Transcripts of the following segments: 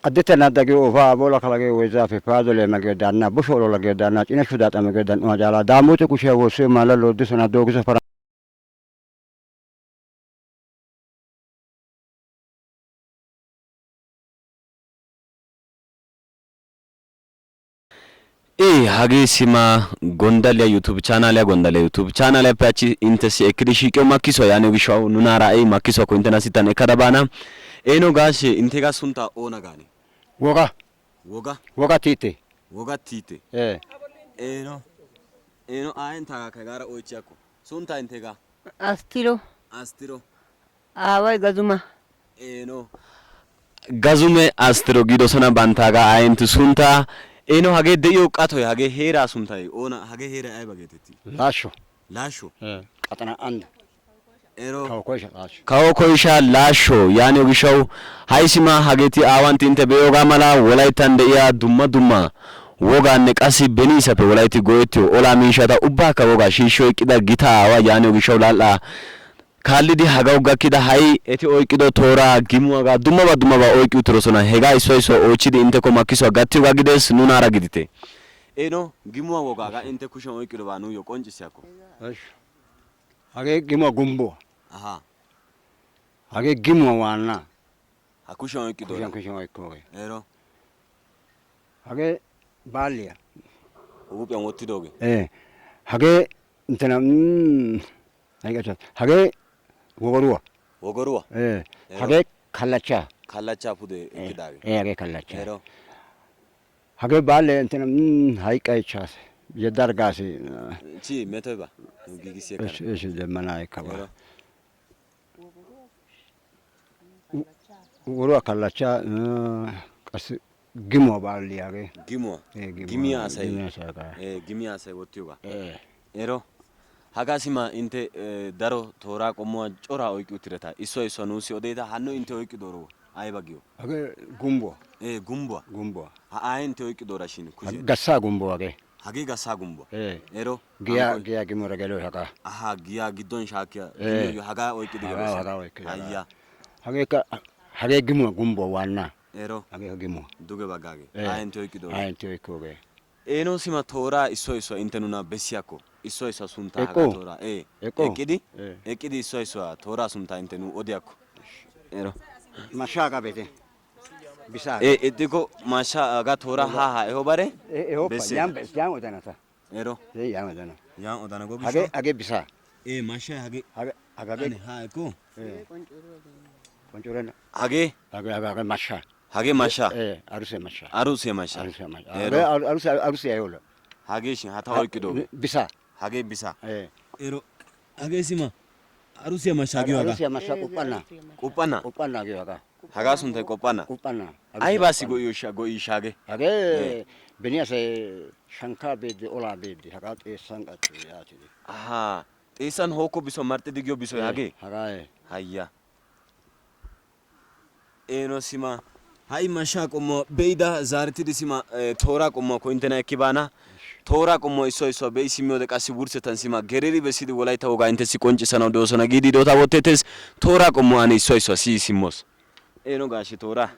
Addetana dagi ofa bola kalage weza fe padole magedana busholo lagedana ina shudata magedana majala damote kushe wose mala lodde sana dogisa fara hage sima Gondalliya YouTube channel ya Gondalliya YouTube channel ya pachi intesi ekrishi kyo makiso yani gishaw nunara makiso ko intena sitan ekadabana eno gashi intega sunta ona gani woga tite eno aenta kagara oichako sunta intega astiro gazuma eno gazume astiro gidosona bantaga aentu sunta eno hage deyo qatoy hage hera suntay ona hage hera ay bageteti lasho qatana and ero kawo koisha lasho yani ogishaw haysima hageti awanti inte beyoga mala wolaytan deiya dumma wogaanne qasi benisape wolayti goyetyo ola miishata ubbaka woga shiisho eqida gita awa yani ogishaw lalla kallidi hagaw gakkida hay eti oyqido Tooraa gimuwaga dumma oyqi utirosona hega isoyso ochidi inte ko makiso gattiyoga gides nunara gidite eno gimuwa wogaga inte kushen oyqido ba nuyo qoncisiyako hage gimuwa gumbo hage gimuwa wana kushen oyqido kushen oyqo ero hage balya upen wottidoge hage intena hage wogoruwa hage kallacha pude ekidage hage kallacha ero hage balle intena hayqaychas yedargasi chi metoba gigisi ekara esh demana ekaba wogoruwa kallacha qas gimo balli hage gimiya asay wottiyoga ero hagasima inte daro Tooraa qommuwa cora oyqi utireta isso nuusi odeyta hanno inte oyqidoro ayba giyo hage gumbo gumbo ha inte oyqidora shin kushi gassa gumbo hage gassa gumbo ero giya gimora gelo giya giddon shaakiya haga oyqidi ayya hage gimo gumbo wanna ero hage gimo duge bagage inte oyqidoro eno sima Tooraa isso inte nuna besiyako isso sunta haga Tooraa eqidi isso Tooraa sunta inte nu odiyako ero mashaga bete bisa ediko masha aga Tooraa ha eho bare yam odanata ero yam odana go hage bisa masha hage ha eko konjorena hage masha hage masha aruse masha aruse ayola hage shin hata oykido bisa hage bisa ero hage sima aruse masha giyo aruse masha kopana giyo haga sunta kopana ay basi go ishage hage beniya se shanka bede ola bede haga sangat yati tesan hoko biso marte digyo biso hage hayya eno sima hay masha qommo beida zaretidi sima Tooraa qommo ko intena ekibana Tooraa qommo isso be simiyode qasi wursetan sima gereri besidi Wolaytta woga intesi qoncisanaw dosona gidi dota wotetes Tooraa qommo ani isso si simos eno gashi Tooraa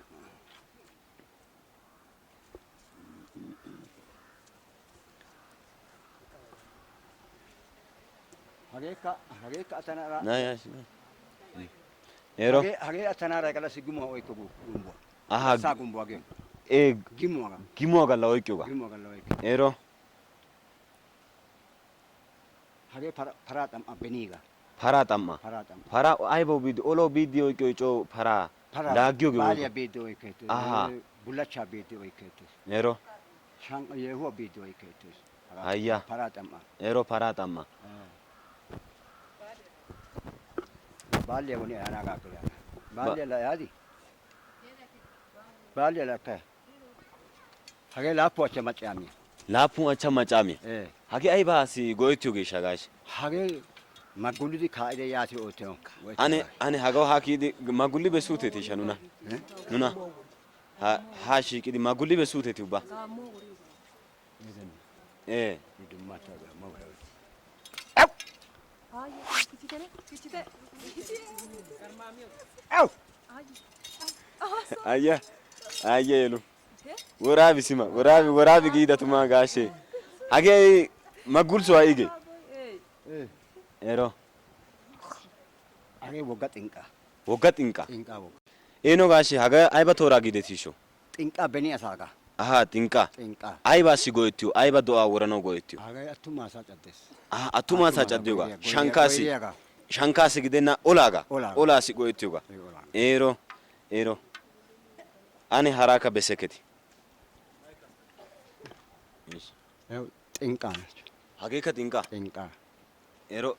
hage atanara ero hage atanara kala siguma oyko gumbo sa gumbo age gimuwa galla oyqyoga ero hage para tamma beniga para aybo bidi olo bidi oyqyoy co para laagyoge baliya bidi oyketes bulacha bidi oyketes ero shan yehuwa bidi oyketes hayya ero para tamma baliya woni anaga kula baliya la yadi baliya la ka hage lapu acha macami hage ay basi goyetiyoge shagash hage magulidi kaide yati oteo ane hagaw hakidi magulli besuteti shanuna nuna ha shiqidi magulli besuteti uba ayya Ayyelu. Waraabi sima. Waraabi giida tuma gaashe. Hagee magulso aige. Ero. Hagee wogga xinqaa. Wogga xinqaa. Xinqaa wogga. Eeno gaashe hagaa ayba tooraa giidetisho? Xinqaa beni asaagaa. Aha, xinqaa. Xinqaa. Aybaassi go'ettiyo? Ayba do'aa woranawu go'ettiyo? Hagee attuma asaa caddees. Ah, attuma asaa caddiyogaa. Shankkaassi gidenna olaagaa. Olaassi go'ettiyogaa. Ero. Ane haraakka besseketi. Xinqaa. Hageekka xinqaa. Xinqaa. Ero.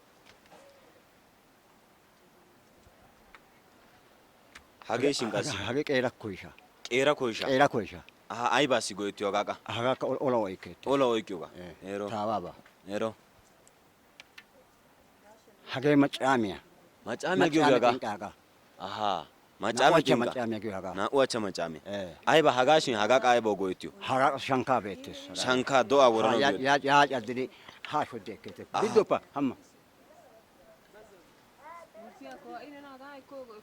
Hagee shinqaassi. Hagee qeera koyshaa. Qeera koyshaa. Qeera koyshaa. Aha, aybaassi go'ettiyo hagaa qa? Hagaakka ola oyqqeetti. Ola oyqqiyogaa. Ero. Taabaabaa. Ero. Hagee maccaamiya. Maccaamiya giyogaa. Xinqaagaa. Aha. Maccaamiya giyogaa. Maccaamiya giyo hagaa. Naa"u achcha maccaamiya. Ayba hagaa shin hagaa qa aybawu go'ettiyo? Hagaa shankkaa beettees. Shankkaa do'aa woranawu go'ettiyo. yaa caddidi haa shoddi ekkeettes. Biddoppa hamma.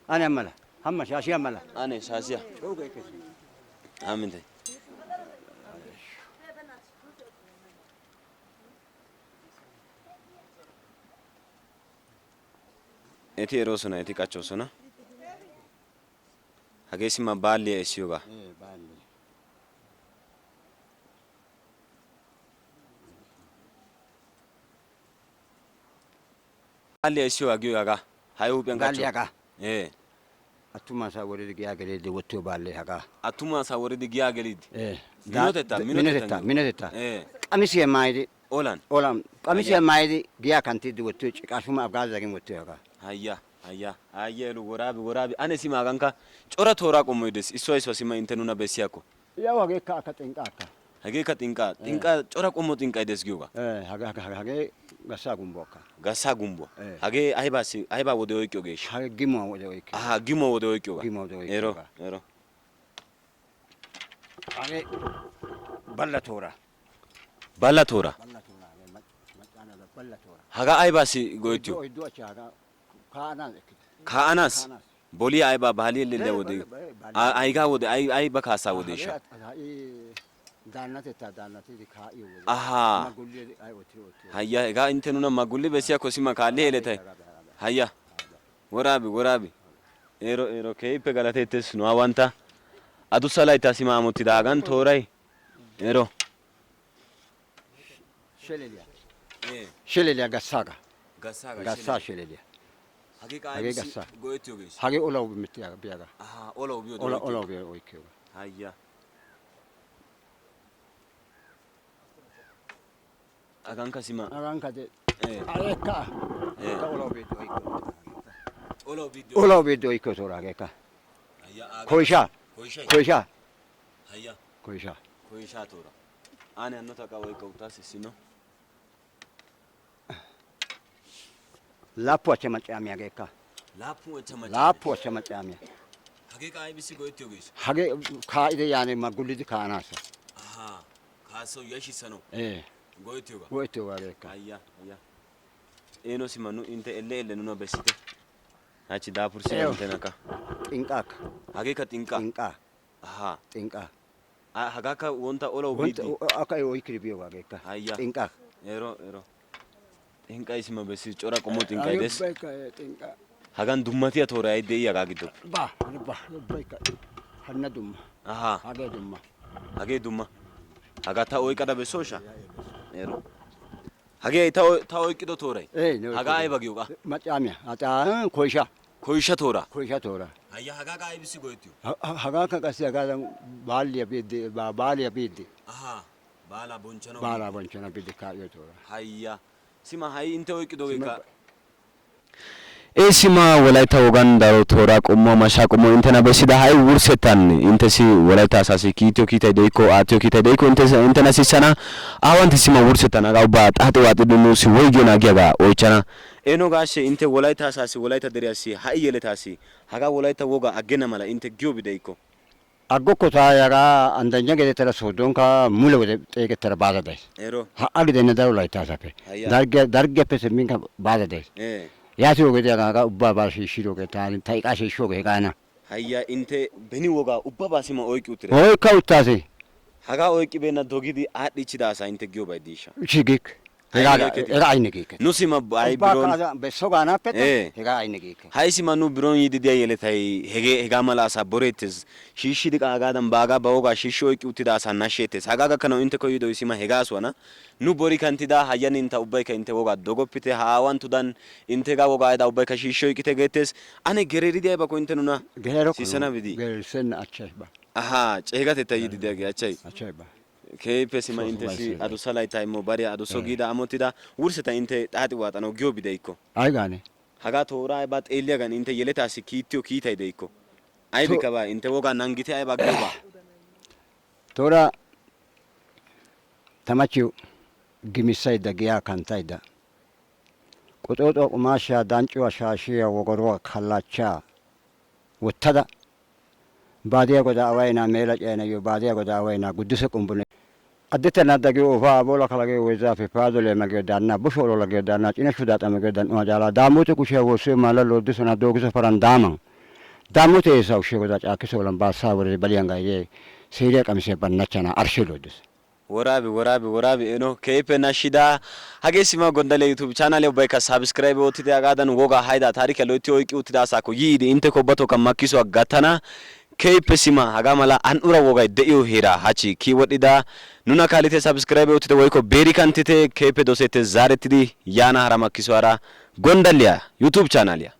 Ane ammala. Hamma shaashiya ammala. Ane shaashiya. Aminte. Eti eroosona, eti qachchoosona. Hagee sima baalliya essiyogaa. Baalliya essiyogaa giyogaa hagaa. Hayi huuphiyan qachcho. Baalli hagaa. Attuma asaa woridi giyaa geliiddi wottiyo baallee hagaa. Attuma asaa woridi giyaa geliiddi. Minotettaa. Qamisiya maayidi. Olan. Qamisiya maayidi giyaa kantiiddi wottiyo ciqaashuma abgaaza gin wottiyo hagaa. Hayyeelu woraabi. Ane sima hagankka cora tooraa qommoy des. Issuwa sima intte nuna bessiyakko. Yaw hageekka akka xinqaa akka. Hageekka xinqaa. Xinqaa cora qommo xinqay des giyogaa. Hagee gassaa gumbbuwa akka. Gassaa gumbbuwa. Hagee aybaa wode oyqqiyogeeshsha? Hagee gimuwa wode oyqqiyogaa. Aha, gimuwa wode oyqqiyogaa. Gimuwa wode oyqqiyogaa. Ero. Hagee balla tooraa. Balla tooraa. Hagaa aybaassi go'ettiyo? Oyddu achcha hagaa kaa'anaas ekkida. Kaa'anaas? Boliya aybaa baaliya lelliya wode aygaa wode ayba kaassaa wodeeshsha? Daannatettaa daannatidi kaa'iyo wode. Ahaa. Magulli ay oottiyo. Hayya, hegaa intte nuna magulli bessiyakko sima kaalli yeletay. Hayya. Woraabi. Ero keehippe galateettes nu awantta. Adussa layttaa sima amottidaagan tooray. Ero. Sheleliya gassaaga. Gassaa sheleliya. Hagee qaayibisi go'ettiyogees. Hagee olawu biyaga. Aha, olawu biyode. Olawu biyode oykkiyoga. Hayya. Hagankka sima. Hagankka de. Hageekka. Olawu biyode oykkiyoga. Olawu biyode oykkiyo toora hageekka. Koyshaa. Hayya. Koyshaa toora. Ane hannota qa oykka uttaas issino. Laappu achcha maccaamiya hageekka. Laappu achcha maccaamiya. Hagee qa aybissi go'ettiyogees? Hagee kaa'ide yaane magullidi kaa'anaassa. Ahaa. Kaassawu yashissanawu. Go'ettiyogaa. Go'ettiyogaa hageekka. Hayya. Eeno sima nu intte elle nuna bessite. Hachi daafurssina inttenakka. Xinqaakka. Hageekka xinqaa. Xinqaa. Ahaa. Xinqaa. Hagaakka wontta olawu biiddi. Akka oykkidi biyogaa hageekka. Hayya. Xinqaa. Ero. Xinqay sima bessi cora qommo xinqay des. Hagan dummatiya tooray ay de'ii hagaa giddoppe? Ubbaykka hanna dumma. Ahaa. Hagee dumma. Hagaa ta oyqqada bessooshsha? Ero. Hagee ta oyqqido tooray? Hagaa ayba giyogaa? Maccaamiya. Koyshaa. Koysha tooraa? Koysha tooraa. Hayya hagaa qa aybissi go'ettiyo? Hagaakka qassi hagaadan baaliya biiddi. Ahaa. Baalaa bonchchanawu. Baalaa bonchchanawu biiddi kaa'iyo tooraa. Hayya. Sima ha'i intte oyqqidoogeekka. Sima wolaytta wogan daro tooraa qommuwa mashshaa qommuwa inttena bessida ha'i wurssettan inttessi wolaytta asaassi kiittiyo kiitay de'ikko aattiyo kiitay de'ikko inttena sissana aawantti sima wurssettan hagaa ubbaa xaaxi waaxidi nuussi woygiyoonaa giyagaa oychchana. Eeno gaashshe intte wolaytta asaassi wolaytta deriyassi ha'i yeletaassi hagaa wolaytta wogaa aggenna mala intte giyoobi de'ikko? Aggokko taayyi hagaa anddajja geetettara sooddonkka mule wode xeegettara baada days. Ha"a gidenna daro layttaasappe. Darggiyappe simminkka baada days. Yaatiyo wode hagaa ubbaa baa shiishshidoogee ta iqaa shiishshoogee hegaana. hayya inte beni wogaa ubbabaa sima oyqqi uttire oykka uttaasi hagaa oyqqibeenna dogidi aadhdhichchida asaa inte giyobay diishsha shigik hegaa ayne giike nu sima ay biron besogaanappe hegaa ayne giike hay sima nu biron yiidi diya yeletay hegaa mala asaa boreettes shiishshidi hagaadan baagaa ba wogaa shiishshi oyqqi uttida asaa nashsheettes hagaa gakkanawu inte koyidoy sima hegaa suwana nu bori kantida hayyan inta ubbaykka inte wogaa dogoppite ha aawantudan integaa wogaa ayda ubbaykka shiishshi oyqqite geettes ane gereeridi aybakko inte nuna siissana bidi gereerisenna achchay ba aha ceegatetta yiidi diyagee achchay ba keehippe sima intesi adussa layttaa immo bariya adusso giida amottida wurseta inte xaaxi waaxanawu giyobi de'ikko ay gaane hagaa tooraa aybaa xeelliyagan inte yeletaassi kiittiyo kiitay de'ikko aybikka baa inte wogaa nangite aybaa giyobaa tooraa tamachiyo gimissayda giyaa kanttayda quxooxuwa qumaashshaa danccuwa shaashiya wogoruwa kallachchaa wottada baadiya godaa awaynaa meela ceenayyo baadiya godaa awaynaa guddise qumbune additana dagiyo ufaa bola kalagee wezaafe paadole magiyo daannaa bushoolo lagiyo daannaa cinashu daaxame giyo dan'uwa jaalaa daammote kushiya woossiyo maala looddisona doogiso faran daaman daammote eessa ushshiyo godaa caakkiso olan baassaa worede baliyan gayyee seeriya qamisee bannachchana arshee looddis worabi eno keehippe nashshida hagee sima Gondalliya YouTube channel ubbaykka subscribe oottite hagaadan wogaa haydaa taarikiya loytti oyqqi uttida asaakko yiidi inte kobbatokka makkisuwa gattana keehippe sima hagaa mala an'ura wogay de'iyo heeraa hachchi kii wodhdhida nuna kaalite subscribe oottite woykko beeri kanttite keehippe doseettes zaarettidi yaana hara makkisuwaara Gondalliya YouTube channeliya